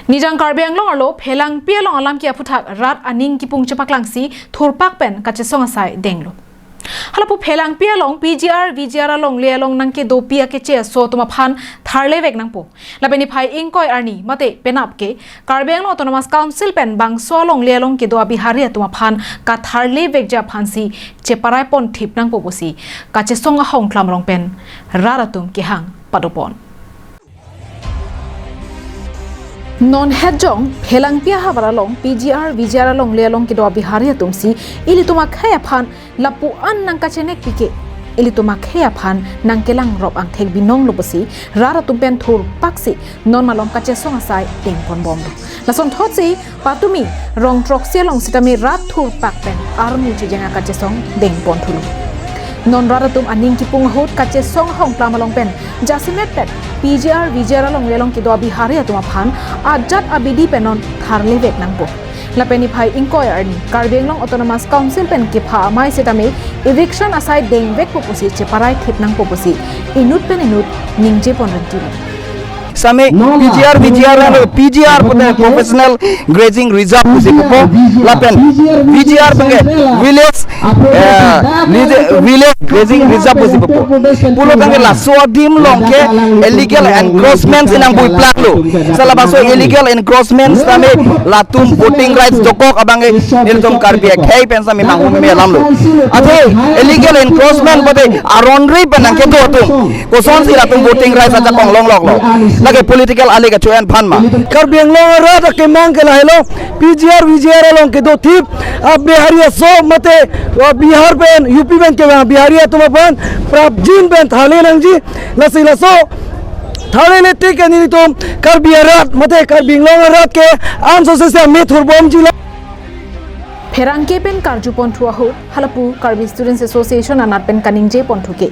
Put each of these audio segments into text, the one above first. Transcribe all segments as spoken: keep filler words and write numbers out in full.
Nijang Karbi Anglong arlo Phelangpi along alam ke aphuthak rat aning kipung chepaklangsi thurpak pen kachesong asai denglo. Halapu Phelangpi along P G R V G R alongle along nangkedopi akeche aso atum aphan tharlevek nangpo. Lapen niphai ingkoi arni mate penap ke Karbi Anglong Autonomous Council pen bangso alongle along kedo a-Bihari atum aphan katharlevekji aphansi cheparai ponthip nangpo pusi kachesong ahongklam along pen rat atum kehang padopon. Non hetjong Phelangpi ahavar along P G R V G R alongle along kedo a-Bihari atumsi ilitum akhei aphan lapu-an nangkachenekpi ke ilitum akhei aphan nangkelangrop angthek binonglo pusi rat atum pen thurpaksi non malom kachesong asai dengponbomlo. Lasonthotsi patumi rong throksi along sitame rat thurpak pen armu chejeng akachesong dengponthulo. Non rat atum aning kipung ahut kachesong ahongklam along pen jasemet pen P G R V G R alongle along kedo a-Bihari atum aphan ajat abidi pen non tharlevek nangpo. Lapen niphai ingkoi arni Karbi Anglong Autonomous Council pen kepha amei sitame eviction asai dengvekpo pusi cheparai thip nangpo pusi inut pen inut ningjeponrentilo. Sitame P G R, V G R ano, P G R pute Professional Grazing Reserve pusi pupo, lapen V G R abangke Village, eh, Village, Village Grazing Reserve pusi pupo. Pulo abangke laso adim along ke illegal encroachment si nangbuiplaklo. Sala bangso illegal encroachment sitame latum voting rights dokok abangke nelitum Karbi akhei pen sitame manghumeme alamlo. Athe illegal encroachment pute aron ri pen nangkedo atum kosonsi latum voting rights ajakong longloklo? Lake political ali kachoyan aphan ma? Karbi Anglong arat akemang ke lahelo, P G R, V G R along kedo thip, a-Bihari aso mate, a-Bihar pen, U P pen kevang Bihari atum aphan prapjin pen tharle nangji, lasi laso tharlele tik ke nelitum Karbi arat mate Karbi Anglong arat ke ansose si amethur bomjilo. Pherangke pen karjuponthu ahut halapu Karbi Students Association anat pen kaningjeponthu ke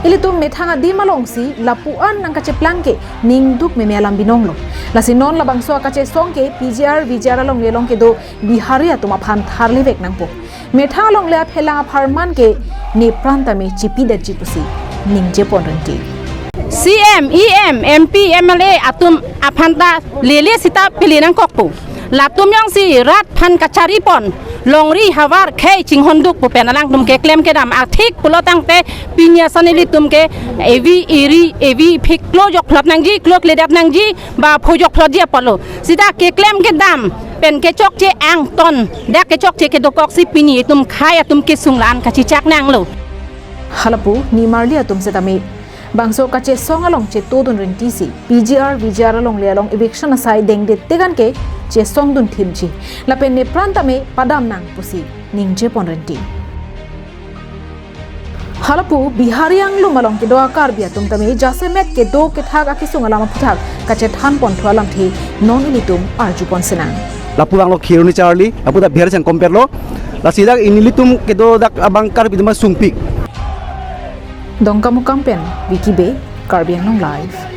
ilitum methang adim alongsi lapu-an nangkacheplang ke ningdukmeme alam binonglo. Lasi non labangso akachesong ke P G R V G R alongle along kedo Bihari atum aphan tharlevek nangpo. Methang alongle aphelang apharman ke nepran tame chipidetji pusi ningjeponrenti. C M, E M, M P, M L A atum aphan ta lele sita pele nangkokpo. Latum jongsi rat aphan kacharipon, longri havar khei chinghondukpo pen alangtum keklem kedam athik pulo tangte pini ason ilitum ke evi eri, evi phik klo jokphlot nangji, klo kledap nangji, ba pho jokphlotji apotlo. Sita keklem kedam pen kechokche angton, dak kechokche kedokoksi pini itum khei atum kesung la-an kachechak nanglo. Halapu nimarli atum sitame bangso kachesong along chetodunrentisi P G R V G R alongle along eviction asai dengde tegan ke chesongdun thipji lapen nepran tame padam nang pusi ningjeponrenti. Halapu Bihari anglum along kedo a-Karbi atum tame jasemet kedo kethak akesung alam aphuthak kachethanponthu alamthe non ilitum arjupon sinang. Lapu abanglo Kheroni charli, lapu ta Bihari sang compare lo. Lasi dak nelitum kedo dak abang Karbi atum sungpik. Dongkamukam pen Vicky Bey, Karbi Anglong Live.